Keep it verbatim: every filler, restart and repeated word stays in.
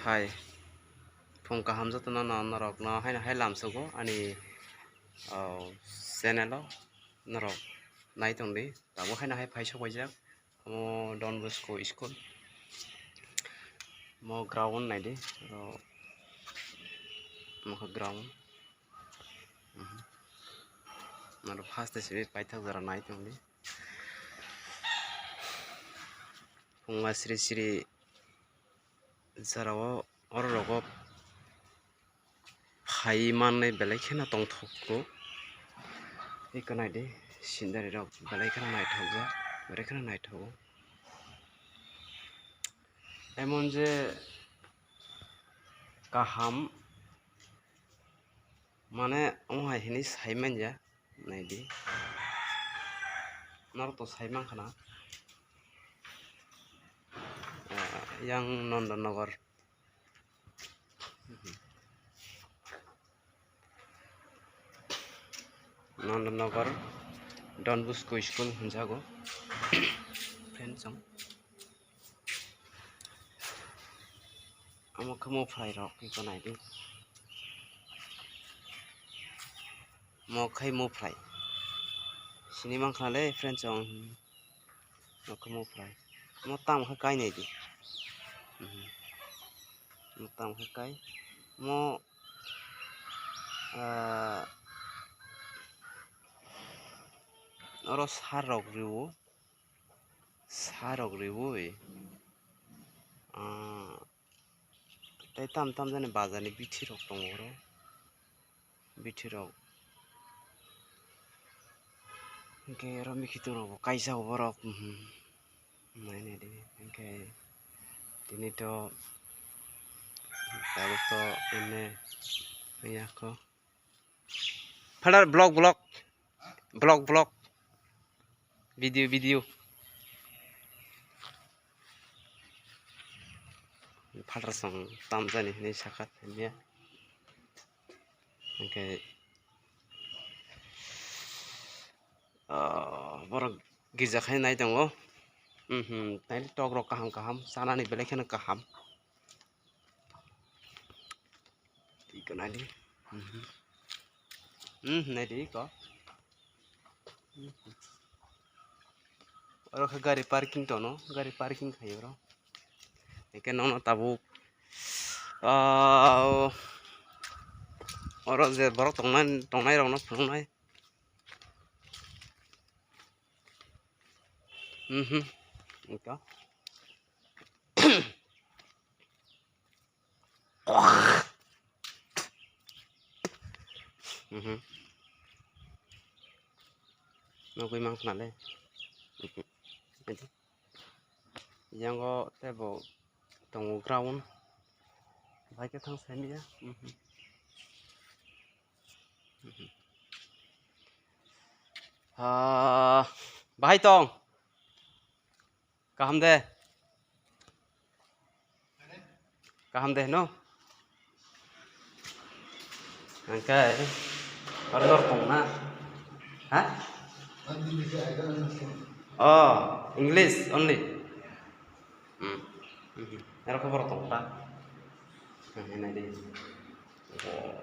Hai, phung kaham jotono no norok no haino hai lamsogo ani, o, channel o norok nai tongdi. Tabuk haino hai phai sok paijak omo Don Bosco school. Omo ground naidi, oro omo khe ground. Mhm. Norok first day simi paithak jora nai tongdi. Phunga sri sri jora o oro rogo phai manwi belai kheno tongthokgo. Eko naidi scenery rok belai kheno naithokjak, belai kheno naithogo. Emon je kaham, mane omo hai hinwi sai manya, naidi. Norok to sai mankha na, ah, yang Nondonogor. Nondonogor Don Bosco School hwnjago. Friends, chwng omo khe mophlai rok eko naidi. Mo khai mophlai. Sini mankha le friends, chwng. Omo khe mophlai. Mo tamo khe kai naidi. Mhm. Mo tamo khe kai. Mo, ah, oro sar rok rio. Sar rok riui. Ah, tei tam tam jani bazar ni bithi rok tongo oro. Bithi rok. Hinkhe oro mikhitung rok bo kaisa borok, mhm. Nai nai di, hinkhe tini to tabuk to ene ya kho. Phalar vlog, vlog, vlog, vlog, video, video. Phalar song tam jani hinwi sakha thamya. Hinkhe, ah, borok girja khai nai tongo. Mhm, naili tok rok kaham kaham, chanani belai kheno kaham. Iko naidi. Mhm. Mhm, naidi iko. Mhm. Oro khe gari parking tono, gari parking khai oro. Hingke nono tabuk, ah, oro je borok tongnai, tongnai rokno phunuknai. Mhm. Iko. Mhm. Nugui mankha le. Mhm. Yango tebo tongo ground. Bai khe thang saimanya. Mhm. Mhm. Ah, bahai tong. Kaham de? Kaham de, no? Hingke, oro norok tong na? Ha? Oh, English only? Hmm. Hmm. Oro khe borok tong ta? Hmm, nai di. Oh.